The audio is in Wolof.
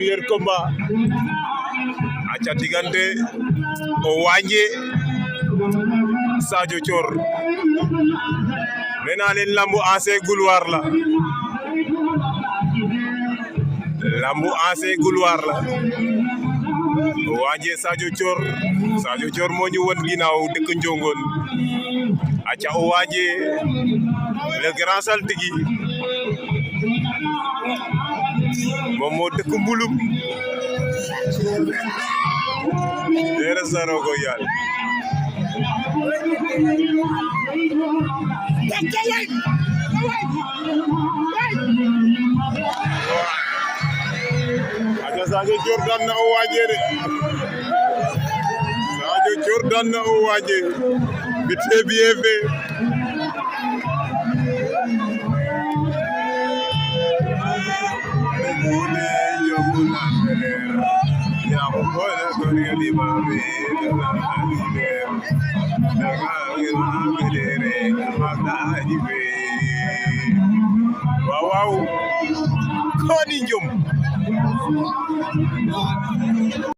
Premier combat aca diggante Owandié Sadio Thior nee naa leen lambu ancien gloire la Owandié Sadio Thior moo ñu won ginnaaw dëkk Njongoon aca Owandié le grand saltigi moom moo dëkk Mbulum dere saro ko yàlla aca Sadio Thior daan na Owandié de Sadio Thior daan na Owandié vite fait bien fait waaw waaw ko ni njom